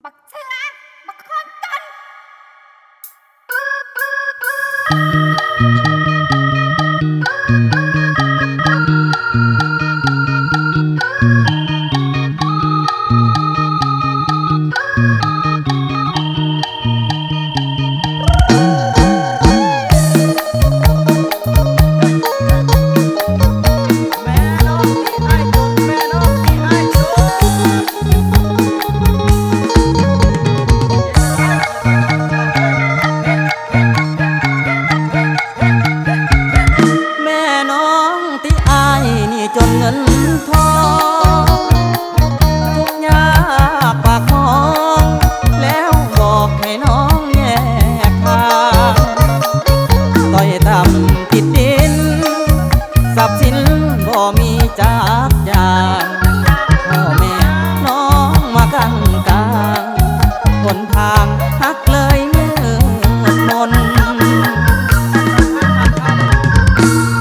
ບັກເຊືອ ບັກຄົນຈົນ. ແມ່ນ້ອງຕິ ອ້າຍນີ້ຈົນເງິນທອງ ທຸກຍາກປາກທ້ອງ ແລ້ວບອກໃຫ້ນ້ອງແຍກທາງ ຕ້ອຍຕ່ຳຕິດດິນ ຊັບສິນບໍ່ມີຈັກຢ່າງ ພໍ່ແມ່ນ້ອງມາກັ້ນກາງ ຫົນທາງຮັກເລີຍມືດມົນ.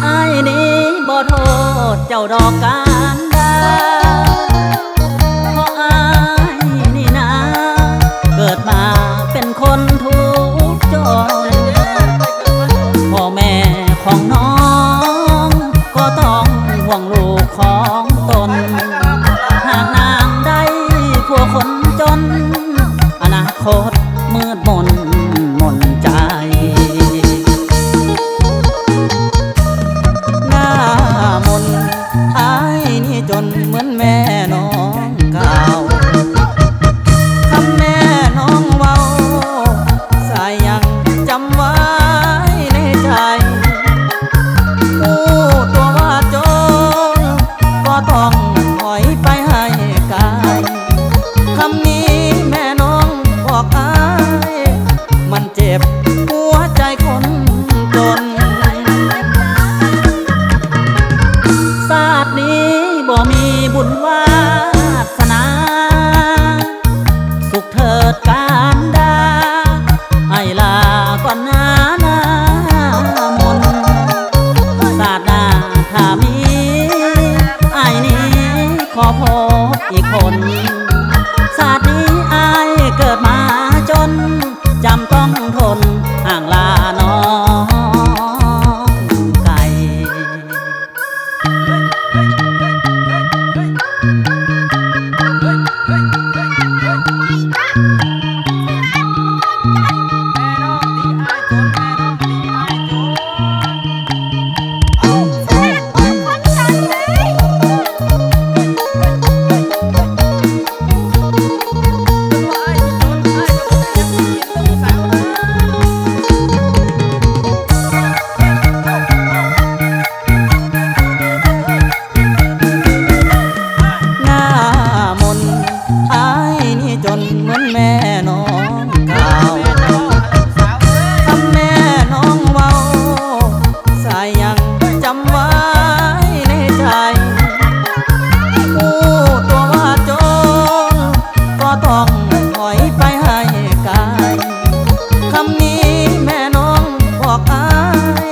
ອ້າຍນີ້ບໍ່ໂທດເຈົ້າດອກການດາ ເພາະອ້າຍນີ້ນາ ເກີດມາເປັນຄົນທຸກຈົນ ພໍ່ແມ່ຂອງນ້ອງ ກໍຕ້ອງຫ່ວງລູກຂອງຕົນ ຫາກນາງໄດ້ຜົວຄົນຈົນ ອະນາຄົດມືດມົນໝົນໃຈ. ໜ້າມົນ ອ້າຍນີ້ຈົນ ເໝືອນແມ່ນ້ອງກ່າວ ຄຳແມ່ນ້ອງເວົ້າ ສາຍຍັງຈຳໄວ້ໃນໃຈ ຮູ້ຕົວວ່າຈົນ ກໍຕ້ອງຖອຍໄປໃຫ້ໄກ ຄຳນີ້ແມ່ນ້ອງບອກອ້າຍ ມັນເຈັບຫົວໃຈຄົນຈົນ. ຊາດນີ້ບໍ່ມີບຸນວາສະໜາ ສຸກເທີດການດາ ອ້າຍລາກ່ອນນາ ໜ້າມົນ ຊາດໜ້າຖ້າມີ ອ້າຍນີ້ຂໍພົບອີກຄົນ ຊາດນີ້ອ້າຍເກີດມາຈົນ ຈຳຕ້ອງທົນຫ່າງລານ້ອງໄກ. ໜ້າມົນ ອ້າຍນີ້ຈົນ ເໝືອນແມ່ນ້ອງກ່າວ ຄຳແມ່ນ້ອງເວົ້າ ສາຍຍັງຈຳໄວ້ໃນໃຈ ຮູ້ຕົວວ່າຈົນ ກໍຕ້ອງຖອຍໄປໃຫ້ໄກ ຄຳນີ້ແມ່ນ້ອງບອກອ້າຍ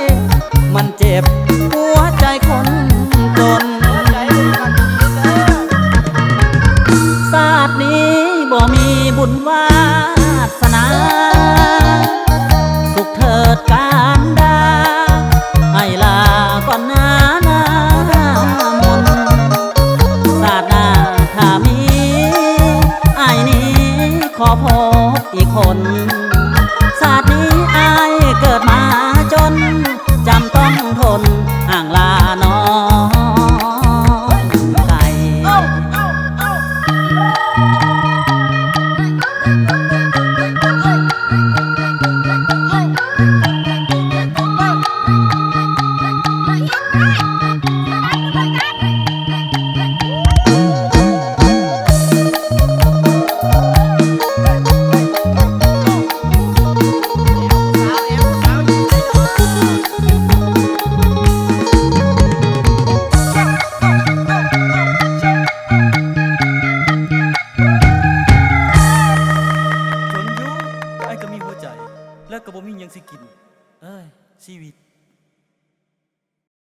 ມັນເຈັບຫົວໃຈຄົນຈົນ. ຊາດນີ້ບໍ່ມີບຸນວາສະໜາ ສຸກເທີດການດາ ອ້າຍລາກ່ອນນາ ໜ້າມົນ ຊາດໜ້າຖ້າມີ ອ້າຍນີ້ຂໍພົບອີກຄົນ